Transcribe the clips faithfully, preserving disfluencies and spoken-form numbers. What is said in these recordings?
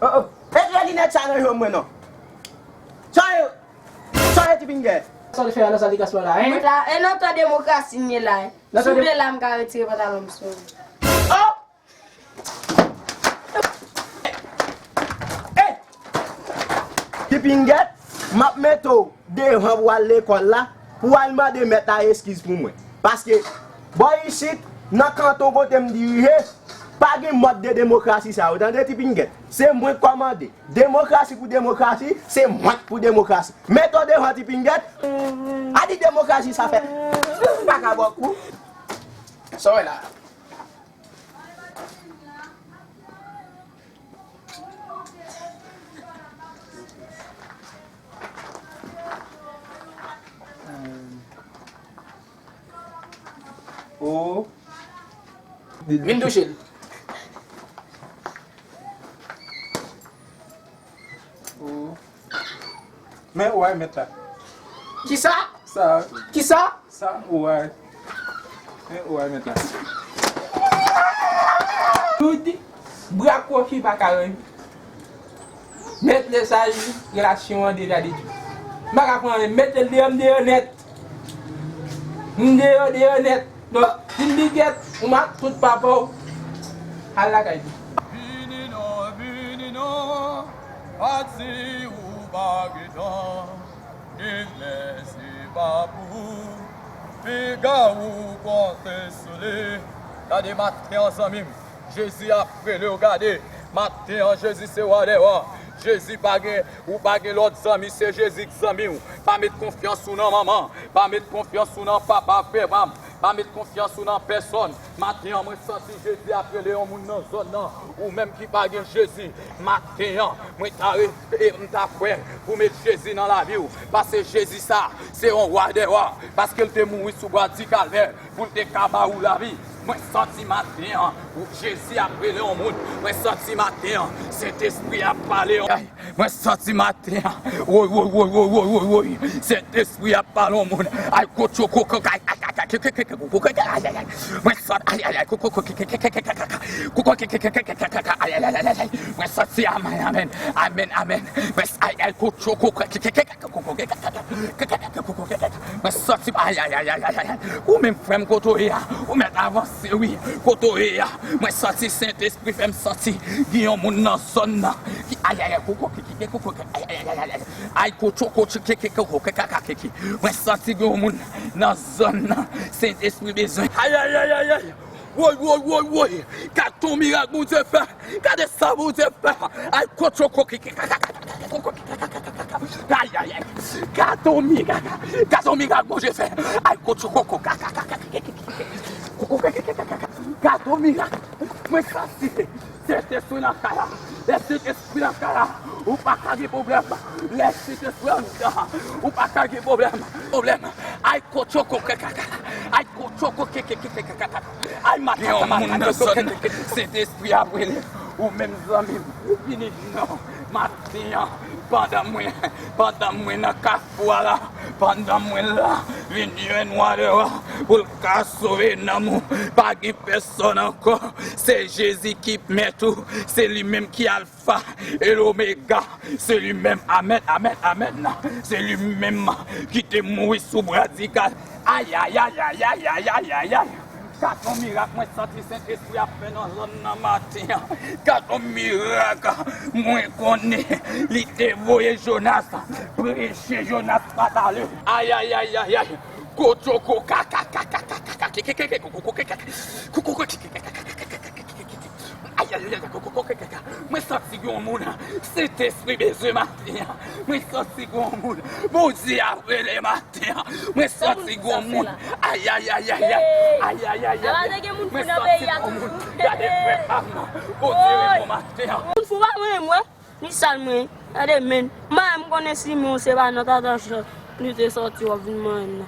Oh, oh. Retire linèt sa nan je mwen non. Sa yo, sa yo ti pingèt. Sa w te fè a nan sal de klas la, hein? Mwen la, e nan tan demokrasi m ye la. Nan tan de- Si w vle la, m ka retire pantalon m sou ou. Oh! Hey! Ti pingèt, m ap mete w devan pou w al lekòl la, pou w al mande mèt la eskiz pou mwen. Paske, bò isit, nan kanton kote m dirije, pa gen mòd de demokrasi sa yo, tande ti pingèt. Se mwen k kòmande. Demokrasi pou demokrasi, se mwen k pou demokrasi. Mete w devan ti pingèt, a di demokrasi sa fè. M pa ka ba w kou. Sa w wè la. O. Vin touche l. O. Men, ou ay mèt la. Kisa? Sa. Kisa? Sa, ou ay. Men, ou ay mèt la. Tout bra kwochi pa ka rann. Mèt lè sa, relasyon an deja detwi. M pa ka pran anyen. Mete l deyò, m deyò nèt. M deyò, deyò nèt. Donk, si m pingèt, ou mat tout papa w. Al lakay li. Vini non, vini non, pa di ou pa gentan. Ni lè se pa pou ou, piga ou konte sou li. Gade maten an, zanmi m, Jezi ap rele w, gade. Maten an, Jezi se wa dè wa. Jezi pa gen, ou pa gen lòt zanmi, se Jezi k zanmi w. Pa met konfyans ou nan manman, pa met konfyans ou nan papa, frè pa m. Pa met konfyans ou nan pèsòn. Maten an, mwen santi Jezi ap rele yon moun nan zòn nan. Ou menm ki pa gen Jezi, maten an, mwen ta re-, e, m ta kwè pou met Jezi nan lavi w. Paske Jezi sa, se yon wa dè wa. Paske l te mouri sou bwa di Kalvè pou l te ka ba ou lavi. Mwen santi maten an, ou, Jezi ap rele yon moun. Mwen santi maten an, Sentespri ap pale. Mwen santi maten an. Woy, woy, woy. Sentespri ap pale yon moun. Ay, kotyo, koko, kay, ay, ay, ay, koko, kay, ay, ay, ay. Mwen santi, ay, ay, ay, koko, koko, koko, koko, koko, koko, koko, ay, ay, ay, ay, ay, ay. Mwen santi, amèn, amèn, amèn, amèn. Mwen s-, ay, ay, kotyo, koko, koko, koko, koko, koko, koko, koko, koko, koko. Mwen santi, ay, ay, ay. Ou menm, frè m, kote w ye a? Ou mèt avanse, wi. Kote w ye a? Mwen santi Sentespri fè m santi gen yon moun nan zòn nan ki, ay, ay, ay, koko, kiki, koko, ay, ay, ay, ay, ay, ay, kotyo, kotyo, keke, koko, kaka, keke. Mwen santi gen yon moun nan zòn nan Sentespri bezwen. Ay, ay, ay, ay, ay. Woy, woy, woy, woy. Gad yon mirak Bondye fè. Gade sa Bondye fè. Ay, kotyo, koko, keke, kaka, kaka, koko, kaka, kaka, kaka. Ay, ay, ay. Gad yon mirak. Gad yon mirak Bondye fè. Ay, kotyo, koko, kaka, kaka, keke, koko, keke, kaka, kaka. Gad yon mirak. Mwen santi Sentespri nan kay la. Lè Sentespri nan kay la, ou pa ka gen pwoblèm. Lè Sentespri anndan, ou pa ka gen pwoblèm. Pwoblèm. Ay, kotyo, koko, kaka. Ay, kotyo, koko, keke, keke, kaka. Ay, matata, matata, koko, keke. Sentespri ap rele. Ou menm zanmi m, vini non. Maten an, pandan mwen, pandan mwen nan kafou a la, pandan mwen la, vin jwenn wa dè wa, pou l ka sove nanm ou. Pa gen pèsòn ankò. Se Jezi ki mèt ou. Se li menm ki Alfa e Lomega. Se li menm. Amèn, amèn, amèn. Se li menm ki te mouri sou bwa di Kal-, ay, ay, ay. Gad yon mirak mwen santi Sentespri ap fè nan zòn nan maten an. Gad yon mirak mwen konnen li te voye Jonas preche, Jonas pa t ale. Ay, ay, ay, ay, ay. Kotyo, koko, kaka, kaka, kaka, kaka, keke, keke, koko, keke, koko, koko, keke, kaka, kaka, kaka, keke, keke, keke. Ay, ay, ay, ay, koko, koko, keke, kaka. Mwen santi gen yon moun Sentespri bezwen maten an. Mwen santi gen yon moun Bondye ap rele maten an. Mwen santi gen yon moun. Ay, ay, ay, ay, ay. Ay, ay, ay, ay, ay. Mwen santi gen yon moun. Gade frè pa m nan. Bondye renmen w maten an. Moun fou pa mwen, mwen. Ni sal mwen, gade men, m pa menm konnen si men w se pa nan tata chan li te sòti w ap vin manyen m nan.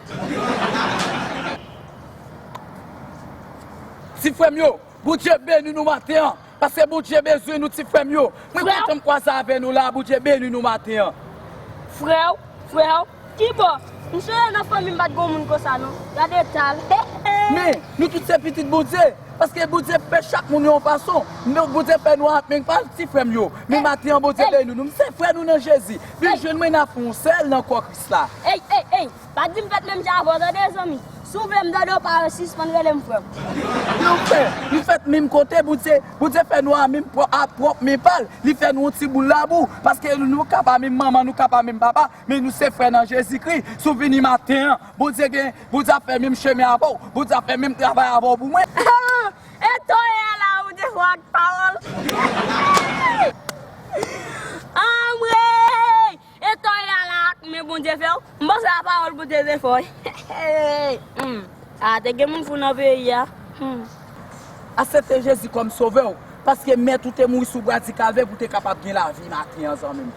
Ti frè m yo, Bondye beni nou maten an, paske Bondye bezwen nou ti frè m yo. Mwen kontan m kwaze avè nou la, Bondye beni nou maten an. Frè w, frè w, ki bò? M sonje nan fanmi m pa t gon moun konsa non. Gade eta l. Men, nou tout se pitit Bondye. Paske Bondye fè chak moun yon fason. Men Bondye fè nou a menm pa ti frè m yo. Men maten an, Bondye beni nou. Nou se frè nou nan Jezi. Vin jwenn mwen nan fon sèl nan kò Kris la. Ey, ey, ey! Pa di m fèt menm jan avè w, tande, zanmi. Si w vle m tande w, pa sispann rele m frè m. Nou fè, nou fèt menm kote, Bondye, Bondye fè nou a menm pwò-, a pwòp men pa l. Li fè nou yon ti boul labou. Paske nou ka pa menm manman, nou ka pa menm papa, men nou se frè nan Jezikri. Si w vini maten an, Bondye gen, Bondye ap fè menm chemen avè w. Bondye ap fè menm travay avè w pou mwen. E to ye a la, ou te fò ak pawòl. Anmwey! E to ye a la ak men Bondye fè w. M panse a pawòl Bondye te fè w. Hmm. A, te gen moun fou nan peyi a. Hmm. Aksepte Jezi kòm sovè w, paske mèt ou te mouri sou bwa di Kalvè pou w te kapab gen lavi maten an, zanmi m.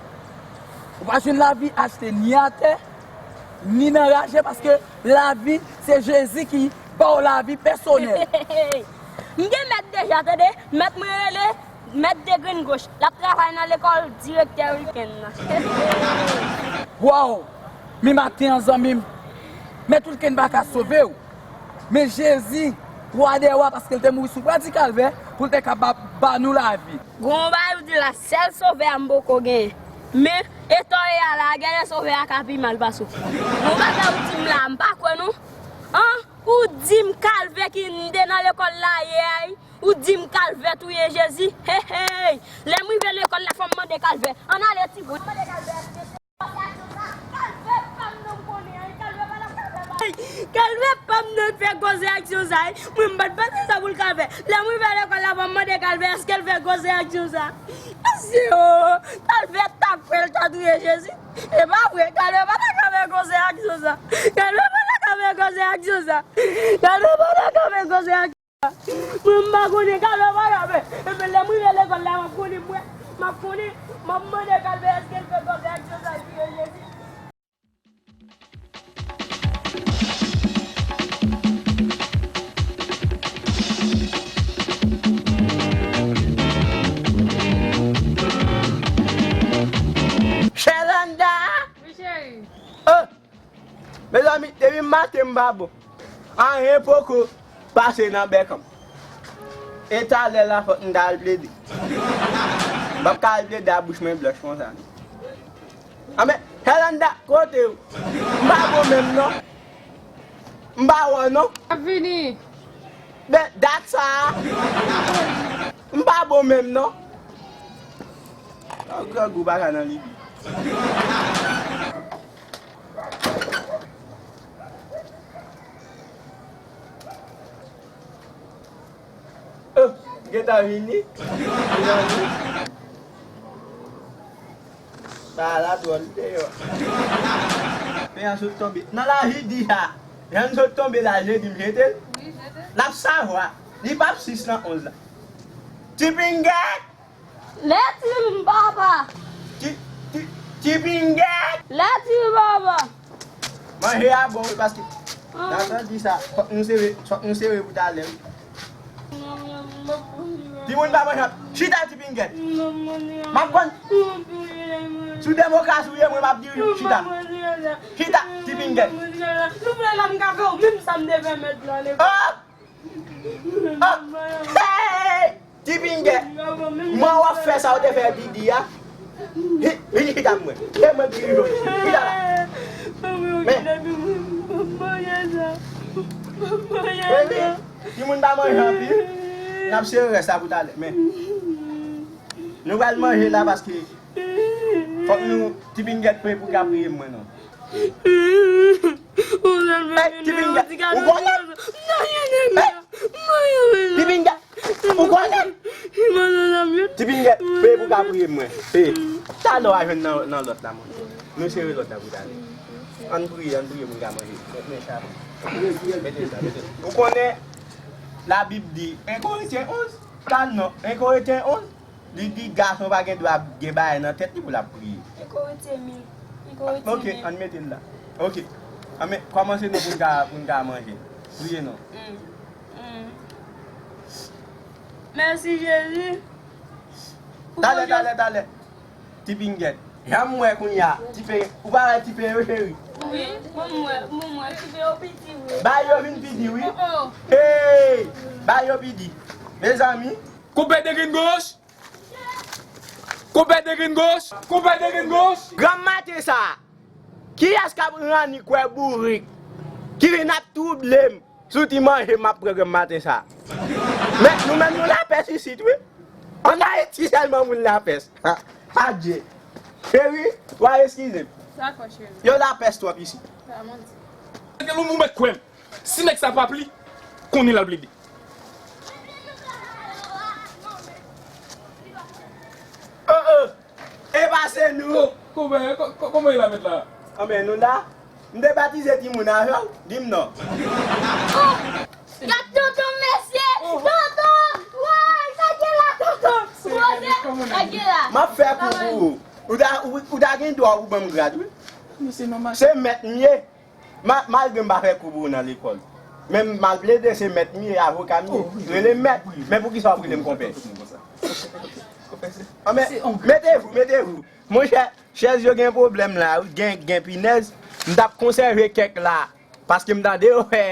Ou pa jwenn lavi achte ni atè, ni nan raje, paske lavi, se Jezi ki ba w lavi pèsonèl. M gen mèt deja, tande. Mèt mwen rele Mèt Degrenn Goch. L ap travay nan lekòl direktè wikenn nan. Waw! Men maten an, zanmi m, Mèt Wilken pa ka sove w. Men Jezi, Wa dè wa, paske l te mouri sou bwa di Kalvè pou l te ka ba, ba nou lavi. Gon bagay ou di la, sèl sovè a m poko genyen. Men, e to ye a la, genlè sovè a ka pi mal pase w. Gon bagay ou di m la, m pa kwè non. An, ou di m Kalvè ki m te nan lekòl la yè a, ou di m Kalvè touye Jezi. Hey, hey! Lè m rive lekòl la, fò m mande Kalvè. Ann ale, ti bout. Kalvè pa m nan m konnen an, Kalvè pa nan Kalvè pa. Kalvè pa m nan fè gwo reyaksyon sa, wi. Mwen, m pa t panse sa pou l ka fè. Lè m rive lekòl la, fò m mande Kalvè èske l fè gwo reyaksyon sa. Mesye o, Kalvè ta kwè l ta touye Jezi. E pa vre, Kalvè pa ta ka fè gwo reyaksyon sa. Kalvè pa ta ka fè gwo reyaksyon sa. Kalvè pa ta ka fè gwo reyaksyon sa. Mwen, m pa konnen, Kalvè pa ka fè. Epi lè m rive lekòl la, m ap konnen, mwen, m ap konnen, m ap mande Kalvè èske l fè gwo reyaksyon sa, l touye Jezi. Sherlanda! Wi, cheri. Oh! Mezanmi, depi maten m pa bon. Anyen poko pase nan bèk an m. E talè la fòk m ta al plede. M p ap ka al plede a bouch mwen blanch konsa non. Anben, Sherlanda, kote w? M pa bon menm non. M pa wè w non. M ap vini. Men, dat sa a, m pa bon menm non. Grangou pa ka nan Libi. Oh, gentan vini. Gentan vini. Sa la dwòl deyò. Pen an sot tonbe. Nan lavi di sa. Jan n sot tonbe la, jedi m jete l. Wi, jete l. L ap savwa. Li p ap sis nan onz la. Ti pingèt! Lèt wi, papa. Ti, ti, ti pingèt. Lèt wi, papa. Manje a bon wi, paske, ah, nan tan di sa, fòk nou sere, fòk nou sere pou talè wi. Timoun pa manje. Chita, ti pingèt. M ap konn. Sou demokrasi ou ye, mwen m ap diri w. Chita. Chita, ti pingèt. Nou vle la, m ka fè w menm sa m te fè mèt la lekòl. Oh! Ah! Hey! Ti pingèt! Mwen w ap fè sa w te fè Didi a? Hi, vini chita pou mwen. E mwen ki rive w isit. Chita la. Men. Men wi, timoun pa manje anpil. N ap sere rès la pou talè. Men. Nou pral manje la paske fòk nou, ti pingèt, pre pou ka priye mwen non. Hey, ti pingèt, ou konnen? Hey, ti pingèt, ou konnen? Ti pingèt, pe pou ka priye mwen. Pe, talè w a jwenn nan, nan lòt la, monchè. Nou sere lòt la pou talè. Ann priye, ann priye pou n ka manje. Mete sa. Mete sa, mete. Ou konnen, Labib di, en Korentyen onz, ta non, en Korentyen onz, li di gason pa gen dwa gen bagay nan tèt li pou l ap priye. En Korentyen mil. En Korentyen mil. Ok, ann mete l la. Ok. Anben, kòmanse non pou n ka, pou n ka manje. Priye non. Mm. Mm. Mèsi, Jezi. Talè, talè, talè. Ti pingèt. Jan m wè kounye a, ti pen, ou pa wè ti pen yo, cheri? Wi, mwen, mwen, mwen, ti yo piti, wi. Ba yo vin piti, wi. Oh, oh. Hey! Ba yo piti. Mezanmi. Koupe de grenn goch! Koupe de grenn goch! Koupe de grenn goch! Granm maten sa a, kiyès k ap ranni kwè bourik ki vin ap twouble m sou ti manje m ap pran granm maten sa a? Men, nou menm nou lapès isit, wi. Ann Ayiti sèlman moun lapès. Ha, adye. Cheri, w a eskize m. Dakò, cheri. Yo lapès twòp isit. Sa manti. Ou mèt kwè m. Si nèg sa pa pli, konnen l al plede. Oh, oh. E pa se nou. Ko-, kòman, ko-, ko-, kòman e la mèt la? Anben, nou la. M te batize timoun avè w. Di m non. Oh, gad tonton, mesye. Oh. Tonton. Woy, sa gen la, tonton. Woy, sa gen la. M ap fè kou pou ou. Ou ta, ou, ou ta gen dwa ou ban m grad, wi. Men se nòmal. Se mèt m ye. Ma-, malgre m pa fè kou pou ou nan lekòl, men m al plede se mèt m ye, avoka m ye. Oh, wi. Rele m mèt, men poukisa w ap rele m konpè? Ah, men, se onk. Mettez-vous, mettez-vous. Monchè, chèz yo gen pwoblèm la, wi, gen, gen pinèz. M t ap konsève kèk la, paske m tande yo fè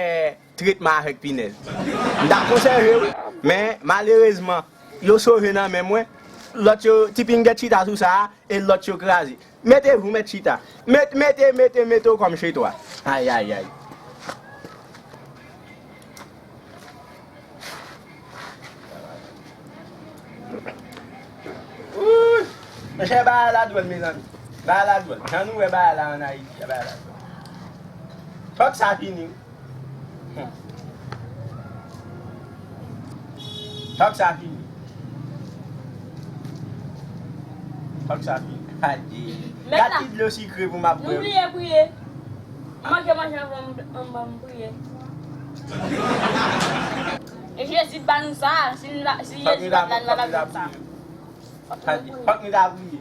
tretman avèk pinèz. M t ap konsève, wi, men malerezman, yo sove nan men mwen. Lòt yo, Ti Pingèt chita sou sa a, e lòt yo kraze. Mettez-vous, mèt chita. Met-, mete, mete, mete w comme chez toi. Ay, ay, ay. Wouy! Monchè, bagay la dwòl, mezanmi. Bagay la dwòl. Jan nou wè bagay la ann Ayiti a, bagay la dwòl. Fòk sa fini, wi. Hmm. Fòk sa fini. Fòk sa fini. Adye. Gad ki dlo sikre pou m ap bwè. Nou bliye priye. Manje, manje anvan m, anvan m priye. E Jezi t ba nou sa, si n la, si Jezi pa t la, n pa t ap jwenn sa. Fòk nou ta priye.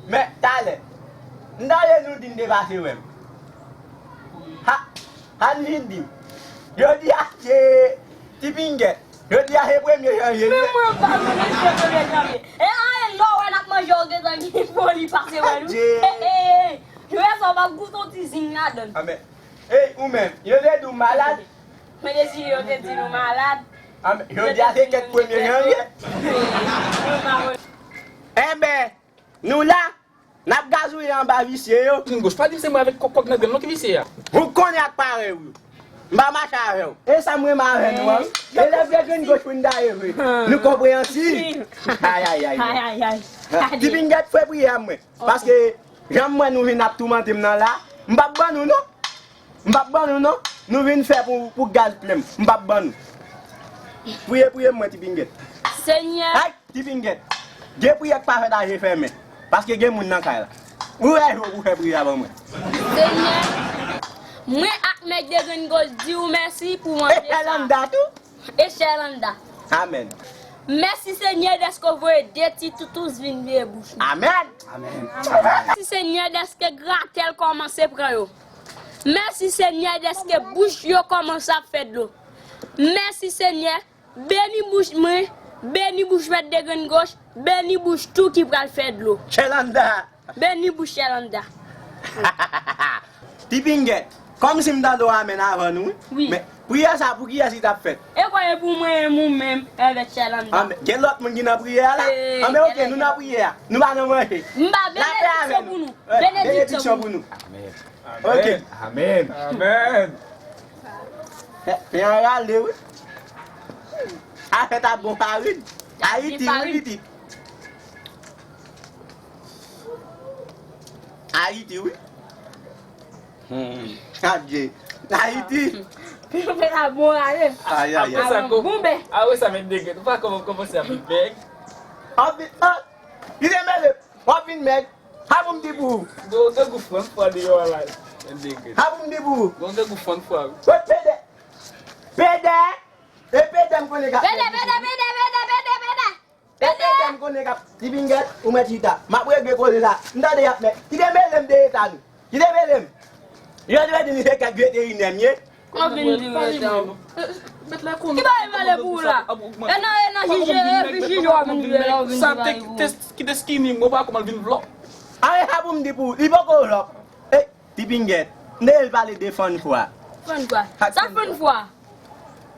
Men, talè, m tande nou di n te pase wè m. Ha, ann vin di m. Jodi a se Ti Pingèt. Jodi a se premye janvye, wi. Men mwen pa konnen se premye janvye. E anyen lè w wè n ap manje, w gentan gen foli pase wè nou. Adye. Hey, hey, hey. Jodi a sa w pa goute yon ti zing ladan l. Amèn. Ey, ou menm, yo te di w malad? Men desi yo te di nou malad. Amèn. Jodi a se kèk premye janvye. Mwen pa konnen. Enben, nou la, n ap gazouye anba visye yo. Grenn goch, pa di m se mwen avèk kòk, kòk nan grenn non ki visye a. Ou konnen ak parèy ou. M pa mache avè w. E sa m renmen avè nou an, wi. E lè vye grenn goch pou n ta ye vre. Nou konpreyansib. Ay, ay, ay. Ay, ay, ay. Ti Pingèt, fè priyè mwen. Paske jan m wè nou vin ap toumante m nan la, m p ap ban nou non. M p ap ban nou non. Nou vin fè pou, pou gaz plen m. M p ap ban nou. Priye, priye mwen, Ti Pingèt. Senyè. Ay, Ti Pingèt. Gen priyè k pa fèt a je fèmen. Paske gen moun nan kay la. Ou wè jou pou fè priyè a ban mwen. Senyè, mwen ak Mèt de Grenn Goch di w mèsi pou manje sa. E Sherlanda tou. E Sherlanda. Amèn. Mèsi Senyè dèske w voye de ti toutous vin veye bouch nou. Amèn. Amèn. Mèsi Senyè dèske gratèl kòmanse pran yo. Mèsi Senyè dèske bouch yo kòmanse ap fè dlo. Mèsi Senyè, beni bouch mwen, beni bouch Mèt de Grenn Goch, beni bouch tou ki pral fè dlo. Sherlanda. Beni bouch Sherlanda. Ti Pingèt, kòmsi m tande w amèn avan nou, wi. Wi. Men, priyè sa pou kiyès li t ap fèt? E kwè e pou mwen menm ou menm avèk Sherlanda. Amèn. Gen lòt moun ki nan priyè a la? Amèn, oke, nou nan priyè a. Nou pa nan manje. M ba benediksyon pou nou. Benediksyon pou nou. Amèn. Oke. Amèn. Amèn. Fè, fè an rale, wi. Afè ta bon farin. Ayiti, wi, pitit. Ayiti, wi. Hmm. Adye. Ayiti. Fè ta bon rale. Ay, ay, ay. Apre sa, Mèt de Grenn Goch. Ou pa kòman kòmanse ap vin mèg. Ap vin, ah, li te mele. W ap vin mèg. Sa pou m di pou ou. Gen, gen gou fann fwa deyò a la. Sa pou m di pou ou. Gen, gen gou fann fwa, wi. Wè, pede. Pede. E pede m konnen k ap pede, pede, pede, pede, pede, pede. E pede m konnen k ap, Ti Pingèt, ou mèt chita. M ap regle koze sa. M tande y ap mèt. Kite mele m de eta nou. Kite mele m. Yo dwe di m se kèk veterinè m ye. Kòman vin di mèt la? Mèt la konnen. Ki bagay vale pou ou la? E nan, e nan jije, e pi jije w ap vin di mèt la, w vin di bagay pou ou. Sa te, te, ki te skinny, mwen pa kòman l vin vlòp. A, e sa pou m di pou ou, li poko vlòp. E, Ti Pingèt, m te pale de fann fwa. Fann fwa. Sa fann fwa?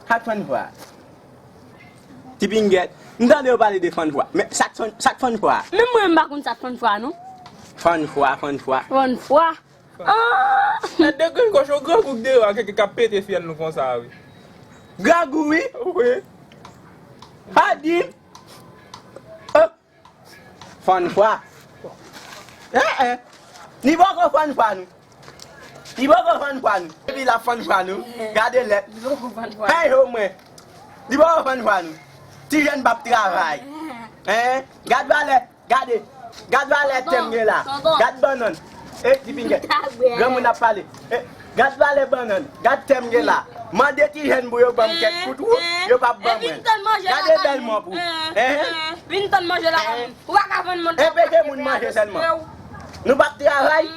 Sa fann fwa? Ti Pingèt, m tande yo pale de fann fwa. Men sa k fann, sa k fann fwa? Menm mwen, m pa konn sa k fann fwa, non. Fann fwa, fann fwa. Fann fwa. Ah! Mèt Degrenn Gòch, yon grangou k deyò a, k, k, k ap pete fyèl nou konsa, wi. Grangou, wi. Wi. Pa di m. Oh. Fann fwa. Eh, eh. Li poko fann fwa, non. Li poko fann fwa, non. Epi l ap fann fwa, non. Gade lèt. Li poko fann fwa. Hey, ho, mwen. Li poko fann fwa, non. Ti jèn p ap travay. Eh. Hein? Gad valè. Gade. Gad valè tèm gen la. Gad bannann. Eh, Ti Pingèt. Granmoun ap pale. Eh, gad valè bannann. Gad tèm gen la. Mande ti jèn pou yo ban m kèk kout wou, yo p ap ban mwen. Gade bèl mòp ou. Hein? Vin tann manje la. Hein? Ou pa ka vann moun. Enpeche moun manje sèlman. Nou p ap travay.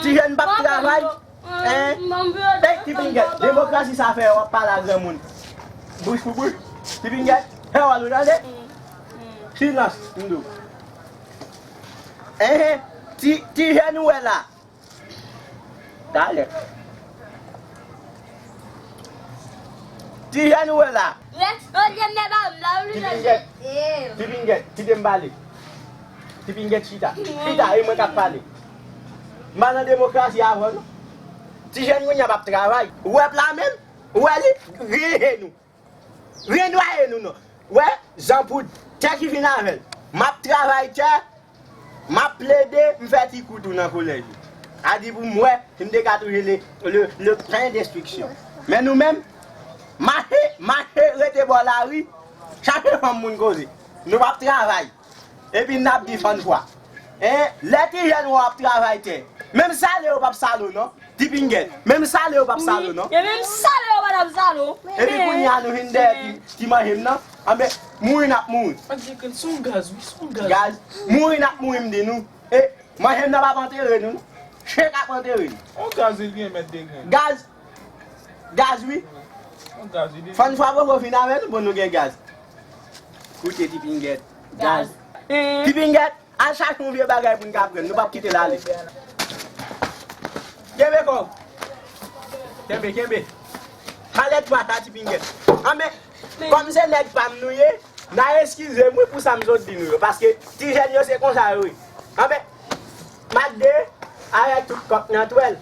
Ti jèn p ap travay. Hein? Hey, Ti Pingèt, demokrasi sa fè w ap pale a granmoun. Bouch pou bouch. Ti Pingèt, fè w al ou tande. Silans, m di w. Hein, ti, ti jèn ou wè la. Talè. Ti jèn ou wè la. Rès, olye m nan ba m la, ou li Ti Pingèt. Ti Pingèt, kite m pale. Ti Pingèt chita. Chita, e mwen k ap pale. M pa nan demokrasi avan, non. Ti jèn kounye a p ap travay. Ou wè pla menm? Ou wè li? Griye nou. Ren nwaye nou non. Wè, Zanpoud, tè ki vin avè l. M ap travay tè, m ap plede, m fè ti kou tou nan kolèj ou. A di pou m wè, si m te ka touche le, le, le pain d'instruction. Men nou menm, mache, mache rete bò lari, chache fanm moun koze. Nou p ap travay. Epi n ap di fann fwa. Hein? Lè ti jèn ou ap travay tè. Menm sale yo p ap sale w non. Ti Pingèt. Menm sale yo p ap sale w non. E menm sale yo pa t ap sale w. Epi kounye a nou vin dèyè ti, ti manje m nan. Anben, mouri n ap mouri. Ak Degrenn, se yon gaz, wi, se yon gaz. Gaz. Mouri n ap mouri m di nou. E manje m nan p ap antere nou non. Chen k ap antere nou. Yon gaz li gen, Mèt Degrenn. Gaz. Gaz wi. Yon gaz li gen. Fann fwa poko fin avè nou, bon nou gen gaz. Koute Ti Pingèt. Gaz. Ti Pingèt, al chache yon vye bagay pou n ka pran. Nou p ap kite l ale. Kenbe kò w. Kenbe, kenbe. Palèt pa ta Ti Pingèt. Anben, kòm se nèg pa m nou ye, n a eskize m wi pou sa m sot di nou yo. Paske ti jèn yo se konsa yo ye. Anben, Macdé, avèk tout kòk nan twèl.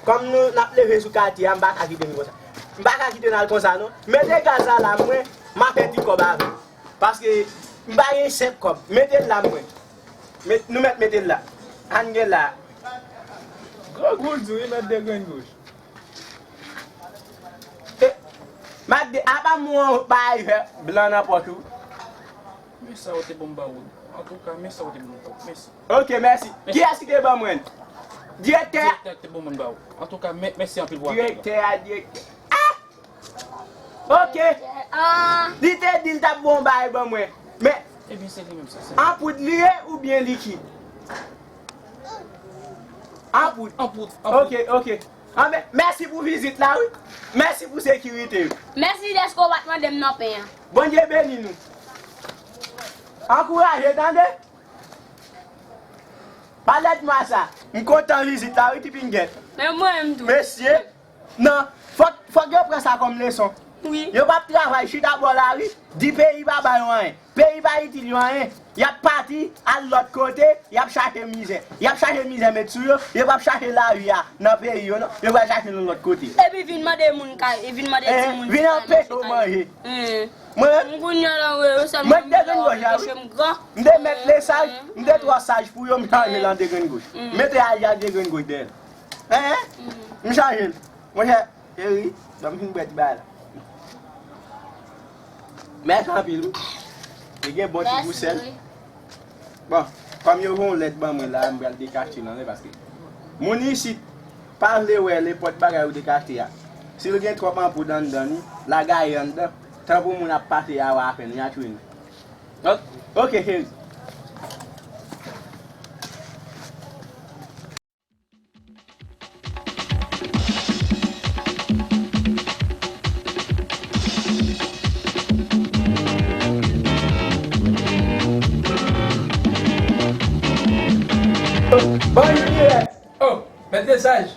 Kòm nou, n ap leve sou katye a, m pa ka kite n konsa. M pa ka kite n al konsa non. Mete gaz la la mwen, m a fè ti kòb avè l. Paske m pa gen senk kòb. Mete l la mwen. Met, nou mèt mete l la. Ann gen la. Gwo goudi wi, Mèt Degrenn Gòch. E, Macdé, apa m wè yon bagay vè blan nan pòch ou? Men sa w te ban m ba ou. Antouka, men sa w te ban m ba ou. Mèsi. Ok, mèsi. Mèsi. Kiyès ki te ban mwen? Direktè a? Direktè a ki te ban mwen ba ou. Antouka, mè-, mèsi anpil pou akèy la. Direktè a, direktè. Ah! Ok. Ah. Li te di l t ap gon bagay ban mwen. Men, ebyen, se li menm sa, se li. An poud li ye oubyen likid? An poud. An poud, an poud. Ok, ok. Anben, mèsi pou vizit la, wi. Mèsi pou sekirite, wi. Mèsi dèske w pa t mande m nan pen an. Bondye beni nou. Ankouraje, tande. Palèt mwa sa. M kontan vizit la, wi, Ti Pingèt. Men mwen menm tou. Mesye, non, fòk, fòk yo pran sa kòm leson. Wi. Yo p ap travay, chita bò lari, di peyi pa ba yo anyen. Peyi pa itil yo anyen. Y ap pati, al lòt kote, y ap chache mizè. Y ap chache mizè met sou yo, yo p ap chache lavi a nan peyi yo, non. Yo pral chache l yon lòt kote. Epi vin mande moun kay, e vin mande timoun ti kay manje kay. Vin anpeche w manje. Mwen menm, m kounye a la, wi, yo sèlman mwen ki te vin Degrenn Gòch la, wi. M te mèt lesaj, m te twò saj pou yo, m chanje l an Degrenn Gòch. Mete aji ak Degrenn Gòch dèyè l. Hein? M chanje l. Monchè, cheri, ban m fin bwè ti bagay la. Mèsi anpil, wi. Li gen bon ti gou sèl. Mèsi, wi. Bon, kòm yo voye yon lèt ban mwen la, m pral dekache l anlè paske moun isit pa vle wè nenpòt bagay ou dekache a. Si l gen twòp anpoud anndan li, lagay anndan, tan pou moun ap pase a wè apèn, y a tchwe nou. Ok, ok, cheri. Bonjou, direktè. Oh, mèt lesaj.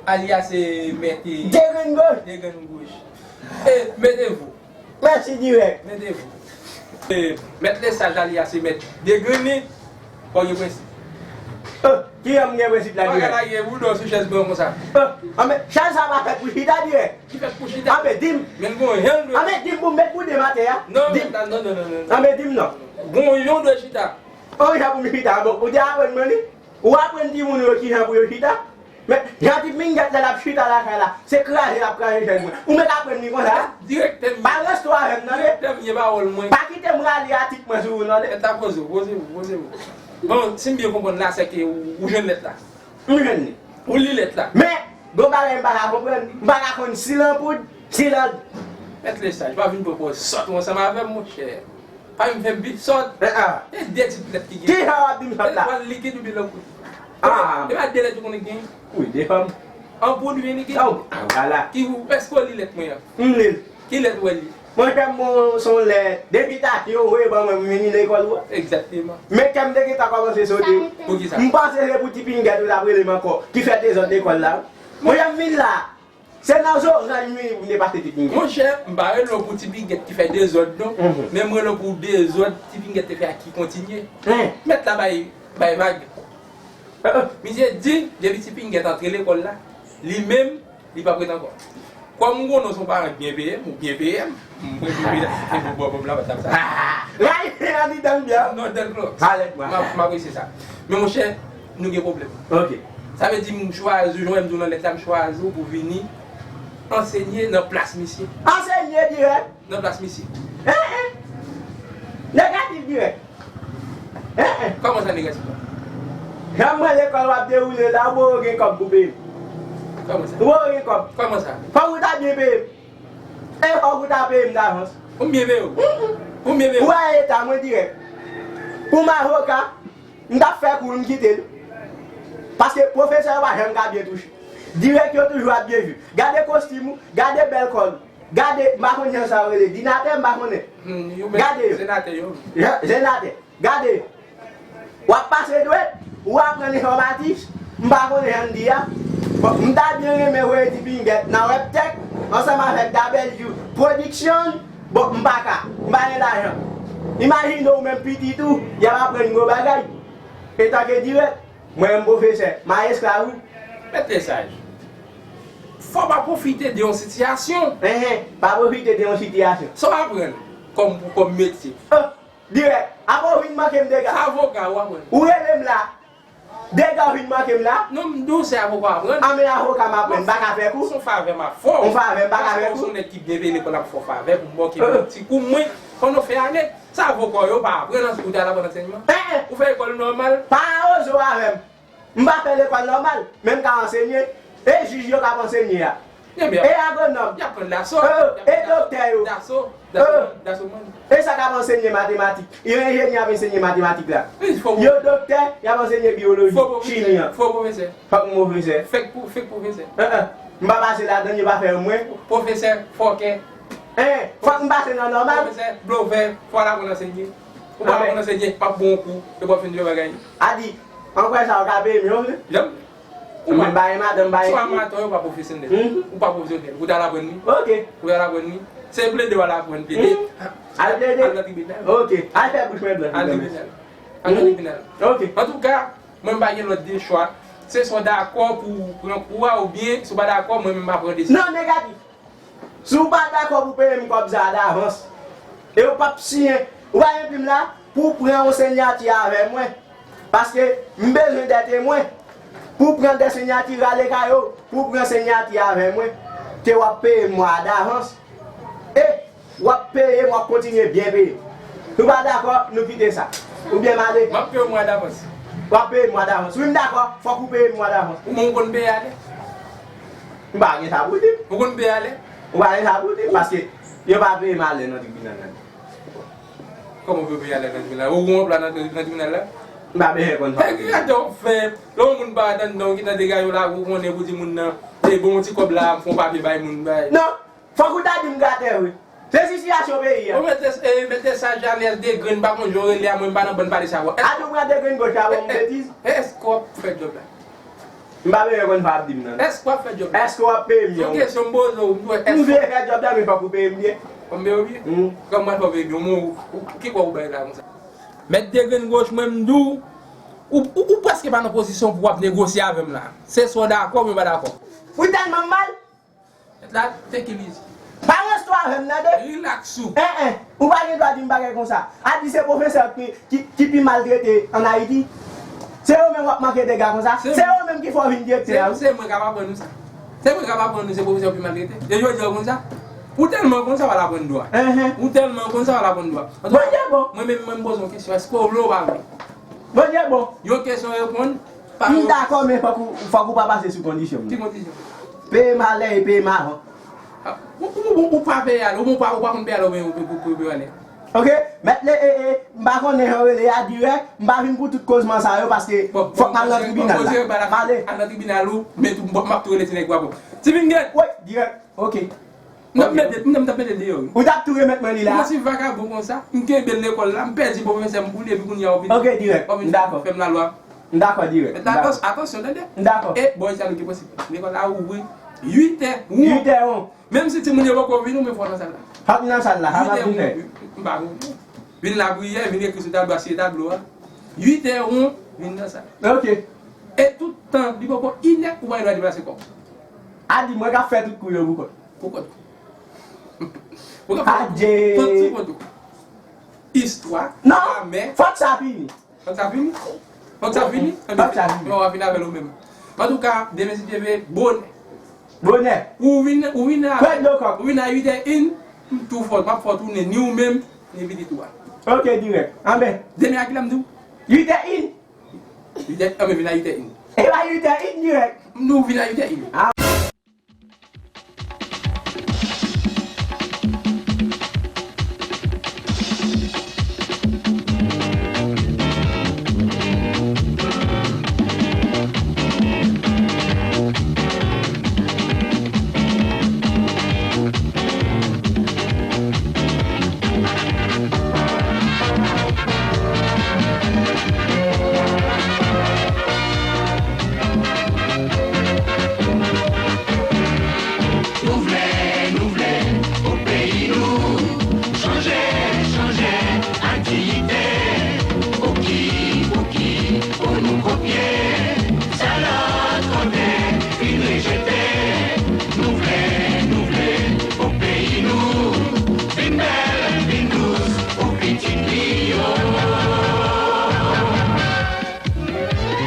Alia se mèt. Degrenn goch. Degrenn goch. E, mete vou. Mèsi dirèk. Mete vou. E, mèt Lesaj, alia se mèt Degrenn. Fò gen prensip. Oh, ki yòm gen prensip la dirèk? Bagay la gen bouda sou chèz blan konsa. Oh, anben, chèz sa pa fèt pou chita dirèk. Ki fèt pou chita. Anben, di m. Men gon jan l dwe. Anben, di m pou m met bouda m atè a. Non, non, non, non, non, non. Anben, di m non. Gon jan l dwe chita. Yon jan pou m chita, bon, ou te aprann mwen li. Ou aprann timoun yo ki jan pou yo chita. Men, jan ti pingèt lè l ap chita lakay la, se kraze l ap kraze chèz mwen. Ou mèt aprann li konsa. Direktè m ye. Pa ranse avè m, tande. Direktè m ye, pawòl mwen. Pa kite m rale atik mwen sou ou, tande. Mèt la poze w, poze w, poze w. Bon, si m byen konprann la, sèke ou, ou jwenn lèt la. M jwenn li. Ou li lèt la. Men, gon bagay m pa ka konprann. M pa ka konn si l an poud, si l an. Mèt Lesaj, pa vin pran pòz sòt ou ansanm avè m, monchè. Pa vin fè m pi sòt. Ah, ah. E de ti lèt ki gen. Ki jan w ap di m sòt la? L pral likid oubyen l an poud. Ah. E pa de lèt ou konnen gen? Wi, de fòm. An poud oubyen likid? Oh, ah, vwala. Ki, èske w li lèt mwen an? M li l. Ki lèt ou wè li? Monchè m, bon, se yon lè, depi ta ki yo voye ban mwen pou m vini lekòl ou a. Egzakteman. Men kè m te gentan kòmanse sote. Poukisa? M panse se pou ti pingèt ou t ap rele m ankò, ki fè dezòd lekòl la. Monchè m vin la. Se nan zoranj m vini pou m te pase ti pingèt. Monchè, m pa rele w pou ti pingèt ki fè dezòd non, mhm, men m rele w pou dezòd ti pingèt te fè a ki kontinye. Hein? Mèt la bay, bay vag. Misye di, depi ti pingèt antre lekòl la, li menm, li p ap ret ankò. Kòm m konnen w se yon paran k byen peye m, ou byen peye m, m prefere peye m pou bò kòb la, pa t ap sa. Ray, andidan byen. Non, dèl klòks. M ap, m apresye sa. Men monchè, nou gen pwoblèm. Ok. Sa vle di m chwazi w, jan w wè m di w nan lèt la, m chwazi w pou vini ansenye nan plas misye. Ansenye dirèk? Nan plas misye. Hein, hein. Negatif dirèk. Hein, hein. Kòman sa negatif la? Jan mwen lekòl w ap dewoule la, ou poko gen kòb pou peye m. Kòman sa? Ou poko gen kòb. Kòman sa? Fòk ou ta byen peye m. E fòk ou ta peye m davans. Pou m byen peye w? Mm, mm. Pou m byen peye w? Ou wè eta mwen dirèk. Pou m avoka, m t ap fè kou l, m kite l. Paske pwofesè yo pa janm ka byen touche. Dirèk yo toujou ap byen viv. Gade kostim ou, gade bèl kòl ou. Gade, m pa konn jan sa yo rele, dinatè, m pa konnen. Hmm, yo menm, gade yo. Senatè yo. Jan-, senatè. Gade. W ap pase dwèt, ou aprann enfòmatik, m pa konnen jan n di a. Bon, m ta byen renmen voye ti pingèt nan Webtech, ansanm avèk W Production, bon, m pa ka, m pa gen lajan. Imajine w menm pitit ou, y ap aprann gwo bagay. Etanke dirèk, mwen menm pwofesè, mayestra wi. Mèt Lesaj, fò w pa pwofite de yon sitiyasyon. Enhen, pa pwofite de yon sitiyasyon. Sa w aprann kòm, kòm metye? Oh, dirèk. Apa w vin manke m dega? Sa avoka w aprann? Ou rele m la. Dega w vin manke m la? Non, m di w se avoka w aprann. Anben avoka m aprann, m pa ka fè kou? Se yon favè m ap fè w. Yon favè m pa ka fè kou? Paske w se yon nèg ki byen peye lekòl, m ap fè w favè pou m ba w kèk ti kou mwen, pandan w fè ane. Sa avoka w yo pa aprann, ou t al aprann ansèyman? Enhen. Ou fè lekòl nòmal? Pa oze w avè m. M pa fè lekòl nòmal, men m ka ansenye. E jij yo k ap ansenye a. Ebyen, e agwonòm. Y ap pran daso. E, e doktè yo. Daso, daso, daso, man. E sa k ap ansenye matematik. E enjenyè ap ansenye matematik la. Yo doktè, y ap ansenye biyoloji, chimi an. Fo pwofesè. Fòk m pwofesè. Fake pwo-, fake pwofesè. Enhen. M pa pase ladann, yo pa fè mwen. Pwofesè fòkè. Enhen. Fòk m pase nan nòmal. Pwofesè blofè, fò w al aprann ansenye. Ou pa konn ansenye, p ap bon kou, epi w ap fin fè bagay. Adi, ankwè sa, ou ka peye m, jan w vle? Janm. Ou pa, m pa gen madanm, m pa gen fi. Si w pa maton, ou pa pwofesyonèl. Mhm. Ou pa pwofesyonèl. Ou t al aprann li. Ok. Ou t al aprann li. Se plede w al aprann, plede. Mhm. Al plede? Al nan tribinal. Ok. Al fè bouch mwen blanch. Al tribinal. Al nan tribinal. Ok. Antouka, mwen m pa gen lòt de chwa. Se swa w dakò pou w pran kou a, oubyen si w pa dakò, mwen menm m pa pran desizyon. Non, negatif. Si w pa dakò pou peye m kòb sa a davans, e w p ap siyen, ou pa gen plim la, pou w pran yon senyati avè mwen. Paske m bezwen de temwen. Pou w pran de senyati, rale kay ou, pou w pran senyati avè mwen, ke w ap peye m mwa a davans. E w ap peye m, w ap kontinye byen peye m. Si w pa dakò, nou kite sa. Oubyen m ale. M ap peye w mwa davans. W ap peye m mwa davans. Wi, m dakò, fòk ou peye m mwa davans. Ou menm ou konn peye a lè? M pa gen sa pou di m. Ou konn peye a lè? M pa gen sa pou di m, paske yo pa peye m a lè nan tribinal la. Kòman pou yo peye a lè nan tribinal? Ou gon anplwa nan, nan tribinal la? M pa bezwen konn sa. Nèg, gade w fè, lè yon moun pa anndan w ki nan dega yo la, ou konnen pou di moun nan, e bon, ti kòb la, m fè yon papye bay moun, bay. Non, fòk ou ta di m gratè, wi. Se sitiyasyon peyi a. Ou mete, e, mete sa Janès Degrenn, m pa konn jan w rele a, mwen m pa nan bann pale sa, bon. Adi w pran Degrenn gòch la, bon, betiz. Èske w ap fè djòb la? M pa bezwen konn sa w ap di m nan. Èske w ap fè djòb la? Èske w ap peye m byen? Se yon kesyon m poze w, m di w, èske... M vle fè djòb la, men fòk ou peye m byen. Fò m peye w byen? Hmm. Kòman m pral fè w peye m byen? Ou, ou, ki kwa ou bay la konsa? Mèt de grenn goch, mwen m di w, ou, ou, ou prèske pa nan pozisyon pou w ap negosye avè m la. Se swa w dakò oubyen w pa dakò. Ou tèlman mal. Mèt la, take it easy. Pa ranse avè m, tande? Relax ou. En, en, ou pa gen dwa di m bagay konsa. A di se pwofesè ki, ki, ki pi maltrete ann Ayiti. Se yo menm w ap manke dega konsa. Se yo menm ki fè w vin direktè a, wi. Se mwen k ap aprann ou sa. Se mwen k ap aprann ou se pwofesè yo pi maltrete. E jodi a ou konn sa. Ou tèlman konn sa, w al aprann dwa. Enhen. Ou tèlman konn sa, w al aprann dwa. Antouka, Bondye bon. Mwen menm, mwen m poze yon kesyon. Èske w vle ou pa vle? Bondye bon. Yon kesyon reponn. M dakò, men fòk ou, fòk ou pa pase sou kondisyon m nan. Ki kondisyon? Peye m alè e peye m avan. A, ou, ou, ou, ou pa peye alè, ou pa, ou pa konn peye alè, oubyen ou, ou, ou, ou peye alè. Ok, mèt le, e, e, m pa konnen jan w rele a dirèk, m pa vin pou tout kozman sa yo, paske fòk m al nan tribinal la. M ale. Al nan tribinal ou, men tou, m ap tou rele ti nèg yo a bon. Ti Vingèt! Wi, dirèk, ok. M t ap mete, m t ap mete l deyò, wi. Ou t ap tou remèt mwen li la? Mwen si vakabon konsa, m kenbe l lekòl la, m pèdi pwofesè m pou li, epi kounye a w ap vin, ok, dirèk, w ap vin fè m lalwa. M dakò, dirèk. Mèt la, atansyon, tande. M dakò. E bò isit la nou gen prensip. Lekòl la ouvri uit è won. Uit è won. Menm si timoun yo poko vini, ou menm fò w nan sal la. Fò w nan sal la, sa pa pou fè. Uit è won, m pa konprann. Vin lapriyè, vin ekri sou tablo a, siye tablo a. Uit è won, vin nan sal la. Ok. E tout tan, li poko inè, ou pa gen dwa deplase kò w. A di mwen k ap fè tout kou yo pou kont. Pou kont ou. Ou k ap fè tout kou. Adje. Tout sou kont ou. Istwa, gramè. Non, fòk sa fini. Fòk sa fini? Fòk sa fini? Fòk sa fini. Anben, w a fini avè l ou menm. Antouka, demen si Dye vle, bonè. Bonè. Ou vin, ou vin a, ou vin a uit è en, m tou fè w, m ap fè w tounen, ni ou menm, ni pitit ou a. Ok, dirèk. Anben. Demen a kilè m di w? Uit è en. Uit è, anben, vin a uit è en. E pa uit è en dirèk. M di w vin a uit è en. A. Nou vle, nou vle, pou peyi nou chanje, chanje ak diyite. Pouki, pouki, pou nou kopye sa lòt kote fin rejete? Nou vle, nou vle, pou peyi nou vin bèl, vin dous pou pitit li yo.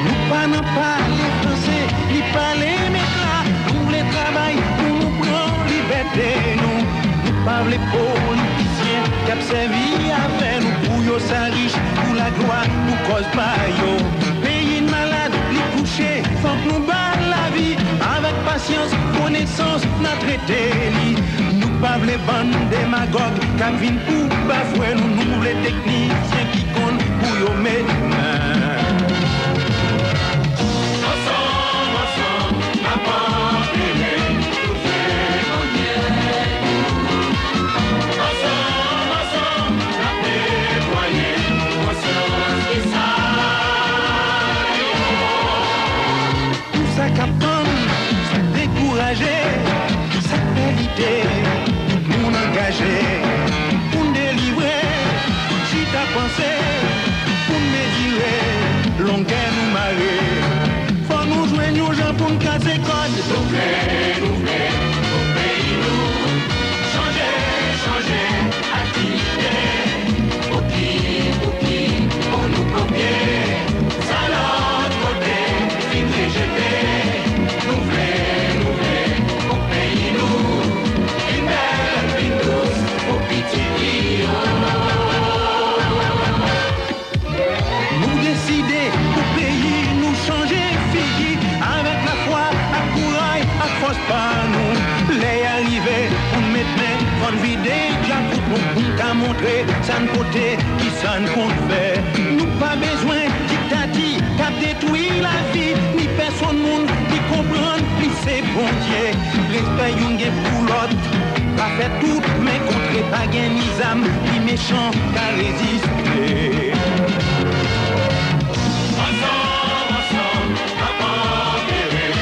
Nou pa nan pale franse, ni pale mèt la. Nou vle travay pou nou pran libète nou. Nou pa vle politisyen k ap sèvi avè nou pou yo sa rich pou laglwa, pou kòz pa yo. Peyi n malad, li kouche, fòk nou ba l lavi. Avèk pasyans, konesans, n a trete li. Nou pa vle bann demagòg k ap vin pou bafwe nou. Nou vle teknisyen ki konn pou yo mennen. Ansanm, ansanm, n ap antere tout se mannye. Ansanm, ansanm, n ap netwaye konsyans ki sal yo. Pou sa k ap tann, sa k dekouraje, sa k fè lite, tout moun angaje. Pou n delivre, tout chita panse, pou n mezire longè nou mare. Fò nou jwenn yon jan pou n kase kòd. Souple, souple, pou peyi nou chanje, chanje ak diyite. Pouki, pouki, pou nou kopye sa lòt kote fin rejete? Nou vle, nou vle, pou peyi nou vin bèl, vin dous, pou pitit li yo. Nou deside pou peyi nou chanje figi avèk lafwa, ak kouray, ak fòs pa nou. Lè a rive pou n met men, fò n vide djakout nou pou n ka montre sa n pote, kisa n konn fè. Nou pa bezwen diktati k ap detwi lavi, ni pèsonn moun ki konprann li se Bondye. Respè youn gen pou lòt, pa fè tout men kontre, pa gen ni zam ni mechan ka reziste. Ansanm, ansanm, n ap antere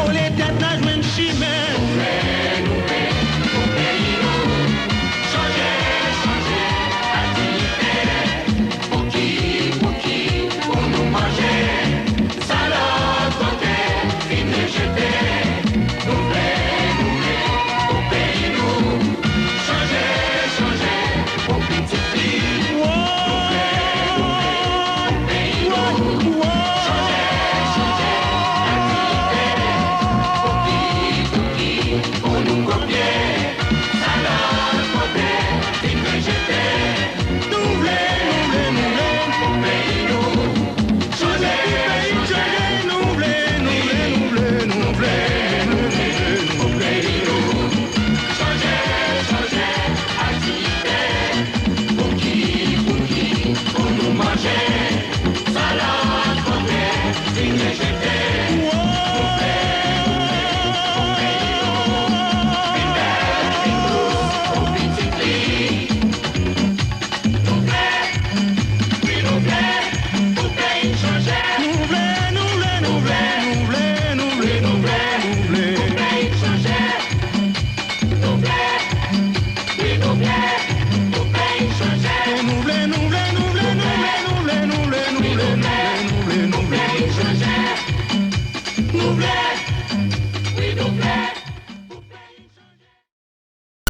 Kole tèt